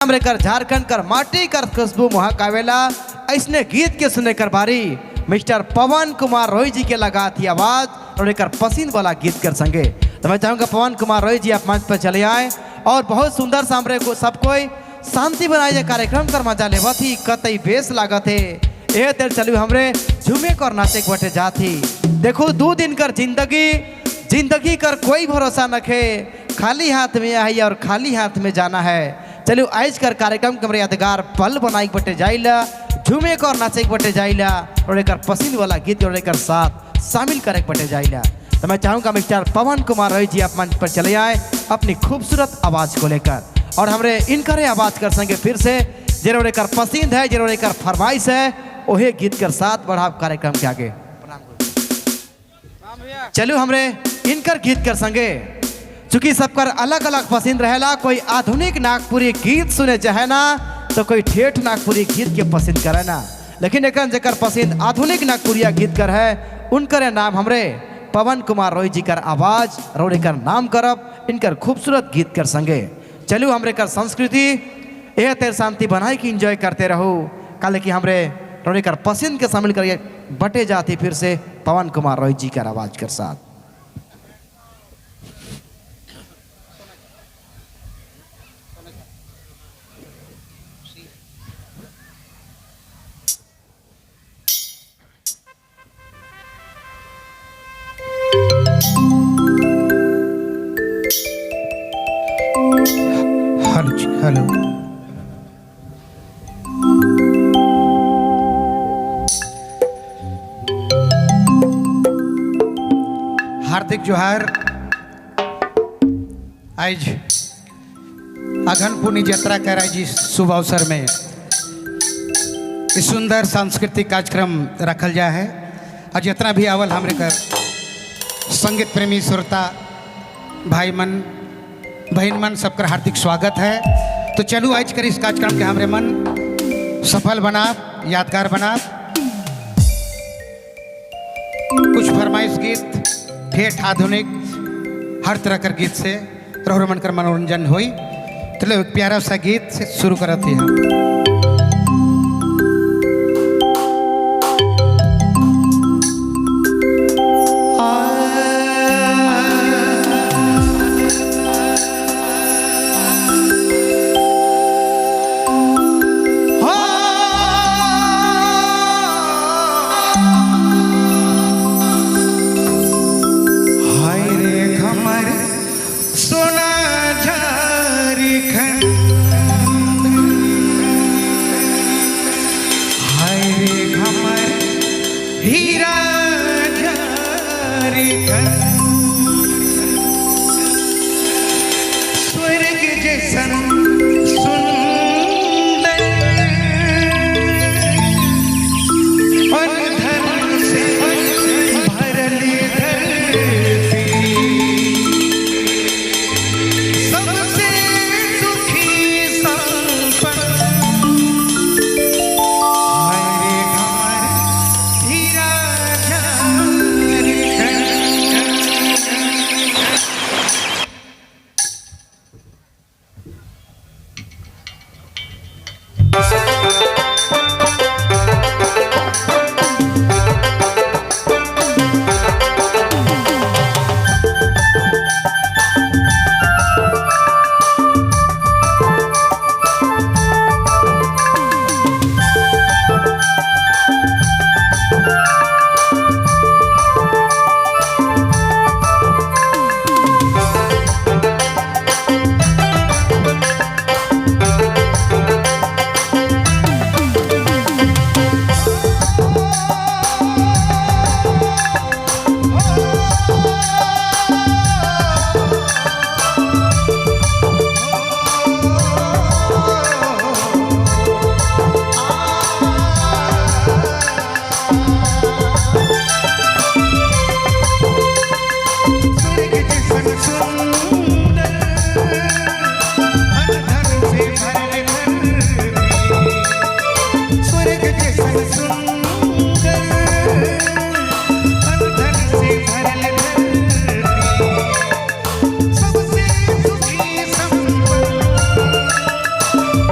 हमरे कर झारखंड कर माटी कर खुशबू महक आवेला। ऐसने गीत के सुने कर बारी मिस्टर पवन कुमार रॉय जी के लगा थी आवाज और एक पसंद वाला गीत कर संगे। तो मैं चाहूंगा पवन कुमार रॉय जी आप मंच पर चले आए और बहुत सुंदर सा हमरे को सब कोई शांति बनाए जाए कार्यक्रम कर मजा लेवा थी, कतई बेस लागत है। ए तेर चलू हमरे झूमे कर नाचे बटे जाती। देखो 2 दिन कर जिंदगी, जिंदगी कर कोई भरोसा नखे, खाली हाथ में आई और खाली हाथ में जाना है। चलो आज कर कार्यक्रम के हमरे यादगार पल बनाई बटे जाइला, झूमे कर नाचे बटे जाइला और एक पसंद वाला गीत और एक साथ शामिल करे बटे जाइला। तो मैं चाहूँगा मिस्टर पवन कुमार रॉय जी आप मंच पर चले आए अपनी खूबसूरत आवाज़ को लेकर और हमरे इनकरे आवाज़ कर संगे फिर से जरूर एकर पसंद है, जरूर एकर फरमाइश है, ओहे गीत कर साथ बढ़ाव कार्यक्रम के आगे। चलो हमरे इनकर गीत कर संगे, चूंकि सबकर अलग अलग पसंद रहेला, कोई आधुनिक नागपुरी गीत सुने चाहे ना तो कोई ठेठ नागपुरी गीत के पसंद करे ना, लेकिन एक जकर पसंद आधुनिक नागपुरिया गीत कर है उनकर नाम हमरे पवन कुमार रॉय जी कर आवाज और एकर नाम करब इनकर खूबसूरत गीत कर संगे। चलू हमरे कर संस्कृति ए तेर शांति बनाए कि इंजॉय करते रहो। कल कि हमरे रोने कर पसंद के शामिल करिए बटे जाती फिर से पवन कुमार रॉय जी कर आवाज कर साथ। हेलो जी, हेलो। हार्दिक जोहार। आज अघन पुण्य यात्रा कर आज इस शुभ अवसर में इस सुंदर सांस्कृतिक कार्यक्रम रखल जाए है और जितना भी आवल हमरे कर संगीत प्रेमी श्रोता भाई मन बहन मन सबका हार्दिक स्वागत है। तो चलू आज कर इस कार्यक्रम के हमरे मन सफल बना, यादगार बना। कुछ फरमाइश गीत, ठेठ आधुनिक हर तरह कर गीत से रोहर मन कर मनोरंजन हुई। तो लो एक प्यारा सा गीत से शुरू करते हैं। हाय रे खमर सोना झारखंड।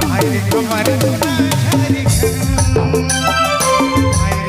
हाय रे हमार सोना झारखंड, हाय।